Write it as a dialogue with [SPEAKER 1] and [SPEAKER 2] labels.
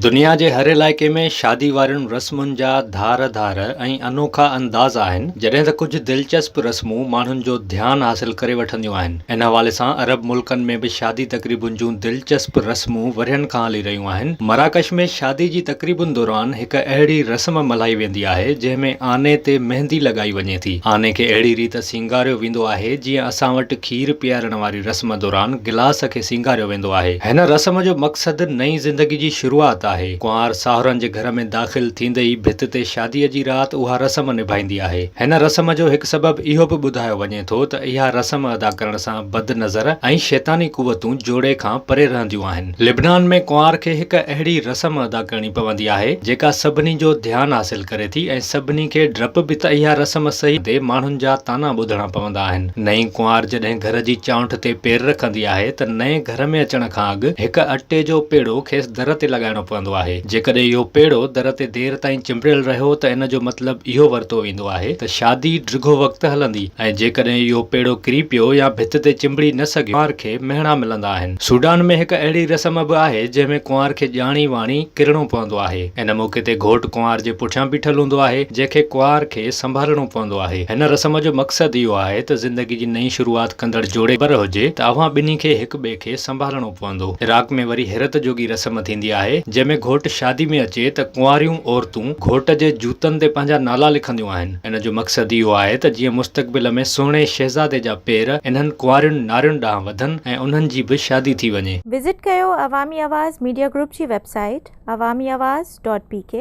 [SPEAKER 1] دنيا جي هر علائقي ۾ شادي وارين رسمن جا ڌار ڌار ۽ انوکا انداز آهن، جڏهن ته ڪجهه دلچسپ رسمون ماڻهن جو ڌيان حاصل ڪري وٺنديون آهن. ان حوالي سان عرب ملڪن ۾ به شادي تقريبن جون دلچسپ رسمون ورهين کان هلي رهيون آهن. مراڪش ۾ شادي جي تقريبن دوران هڪ اهڙي رسم ملهائي ويندي آهي، جنهن ۾ آني تي مهندي لڳائي وڃي ٿي. آني کي اهڙي ريت سينگاريو ويندو آهي، جيئن اسان وٽ کير پيارڻ واري رسم دوران گلاس کي سينگاريو ويندو آهي. هن رسم جو مقصد نئين زندگي جي شروعات آهي. ڪنوار ساهرن جي گهر ۾ داخل ٿيندي ئي ڀت تي شاديء جي رات اها رسم نڀائيندي آهي. هن رسم جو هڪ سبب اهو به ٻڌايو وڃي ٿو ته اها رسم ادا ڪرڻ سان بد نظر ۽ شيطاني قوتون جوڙي کان پري رهنديون آهن. لبنان ۾ ڪنوار کي هڪ اهڙي رسم ادا ڪرڻي پوندي آهي، جيڪا سڀني جو ڌيان حاصل ڪري ٿي ۽ سڀني کي ڊپ به ته اها رسم صحيح تي ماڻهن جا طعنا ٻڌڻا پوندا آهن. نئين ڪنوار جڏهن گهر جي چانئٺ تي پير رکندي آهي ته نئين گهر ۾ اچڻ کان اڳ هڪ اٽي جو پيڙو کيس در تي لڳائڻو پوندو آهي. جيڪڏهن اهو پيڙو در تي دير تائين چنبڙيل رهيو ته ان جو مطلب اهو ورتو ويندو آهي ته شادي ڊگهو وقت هلندي ۽ جيڪڏهن اهو پيڙو ڪري پيو يا ڀت تي چنبڙي نه سگهيو ڪنوار کي مهڻا ملندا آهن. سوڊان ۾ هڪ اهڙي رسم به آهي جنهن ۾ ڪنوار کي ڄاڻي واڻي ڪرڻو پوندو آهي. ان موقعي تي گهوٽ ڪنوار جي پٺيان بيٺل هوندو آهي جنهن کي ڪنوار کي سنڀالڻو پوندو آهي. هن رسم جو مقصد اهو آهي ته زندگي جي نئين شروعات ڪندڙ جوڙي خبر هجي ته اوهان ٻنهي کي هڪ ٻئي کي سنڀالڻو پوندو. عراق ۾ وري حيرت جوڳي رسم ٿيندي آهي، جنهن ۾ گهوٽ شادي ۾ اچي ته ڪنواريون عورتون گهوٽ جي جوتن تي پنهنجا نالا لکنديون آهن. ان جو مقصد اهو آهي ته جيئن مستقبل ۾ سهڻي شهزادي جا پير انهن ڪنوارين نارين ڏانهن وڌن ۽ انهن جي به شادي ٿي وڃي.
[SPEAKER 2] وزٽ ڪيو عوامي آواز ميڊيا گروپ جي website Awami Awaz dot P K.